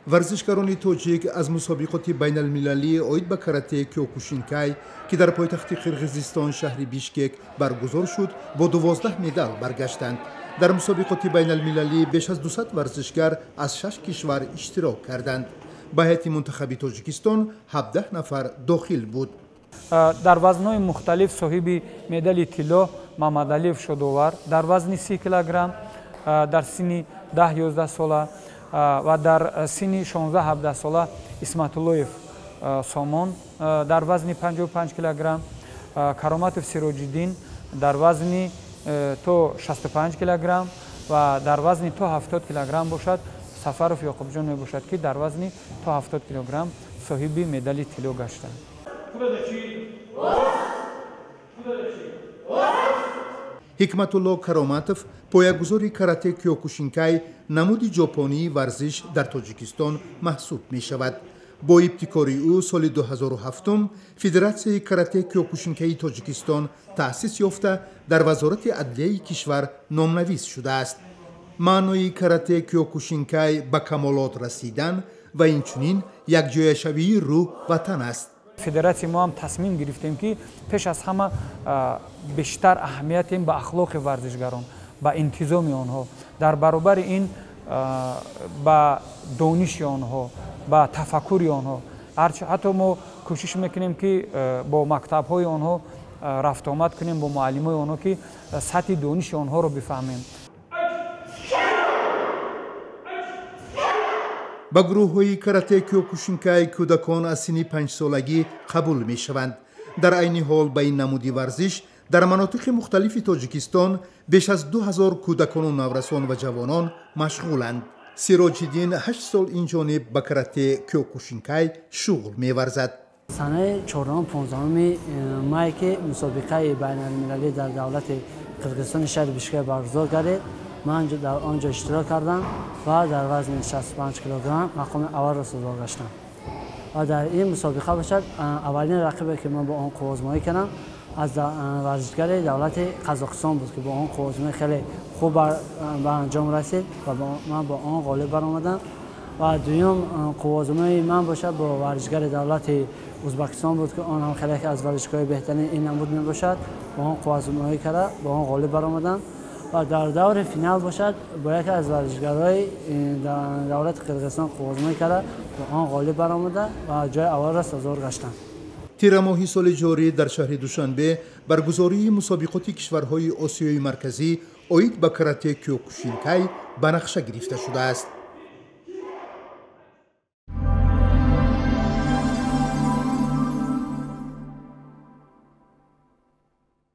Варзишгарони тоҷик аз мусобиқоти байналмилалӣ оид ба карате кёкушинкай, ки дар пойтахти Қирғизистон шаҳри Бишкек баргузор шуд, бо 12 медал баргаштанд. Дар мусобиқоти байналмилалӣ беш аз 200 варзишгар аз 6 кишвар иштирок карданд. Ба ҳайати мунтахаби Тоҷикистон 17 нафар дохил буд. Дар вазнҳои мухталиф соҳиби медали тилло Мамадалиев Шодовар дар вазни 30 килограмм дар синни 10-11 сола ва дар синни 16-17 сола Исматуллоев Сомон дар вазни 55 килограмм, Кароматов Сироҷиддин дар вазни то 65 килограмм ва дар вазни то 70 килограмм бошад Сафаров Ёқубҷон мебошад, ки дар вазни то 70 килограмм соҳиби медали тилло гаштанд. Ҳикматулло Кароматов поягузори карате кёкушинкай намуди ҷопонии варзиш дар Тоҷикистон маҳсуб мешавад. Бо ибтикори ӯ соли 2007 Федератсияи карате кёкушинкаи Тоҷикистон таъсис ёфта, дар Вазорати адлияи кишвар номнавис шудааст. Маънои карате кёкушинкай ба камолот расидан ва инчунин якҷояшавии рӯҳ ва тан аст. Федератсияи мо ҳам тасмим гирифтем, ки пеш аз ҳама бештар аҳамиятем ба ахлоқи варзишгарон, ба интизоми онҳо, дар баробари ин ба дониши онҳо, ба тафаккури онҳо. Ҳатто мо кӯшиш мекунем, ки бо мактабҳои онҳо рафтуомад кунем, бо муаллимои онҳо, ки сатҳи дониши онҳоро бифаҳмем. Ба гурӯҳҳои карате кёкушинкай кӯдакон аз синни 5-солагӣ қабул мешаванд. Дар айни ҳол ба ин намуди варзиш дар манотиқи мухталифи Тоҷикистон беш аз 2000 кӯдакону наврасон ва ҷавонон машғуланд. Сироҷиддин 8 сол инҷониб ба карате кёкушинкай шуғл меварзад. Санаи 14-15 май, ки мусобиқаи байналмилалӣ дар давлати Қирғизистони шаҳри Бишкек баргузор гардид, ман дар он ҷо иштирок кардам ва дар вазни 65 килограмм мақоми аввалро сазовор гаштам. Ва дар ин мусобиқа бошад, аввалин рақибе, ки ман бо он қувваозмоӣ кардам, аз варзишгари давлати Қазоқистон буд, ки бо он қувваозмоӣ хеле хуб ба анҷом расид ва ман бо он ғолиб баромадам. Ва дуюм қувваозмоии ман бошад бо варзишгари давлати Ӯзбекистон буд, ки он ҳам хеле яке аз варзишгоҳои беҳтарини ин намуд мебошад. Бо он қувваозмоӣ карда, бо он ғолиб баромадам. Ва дар даври финал бошад бо яке аз варзишгарои давлати Қирғизистон қувваозмоӣ карда, бо он ғолиб баромада ва ҷои аввалро сазовор гаштам. Тирамоҳи соли ҷорӣ дар шаҳри Душанбе баргузории мусобиқоти кишварҳои Осиёи Марказӣ оид ба карате кёкушинкай ба нақша гирифта шудааст.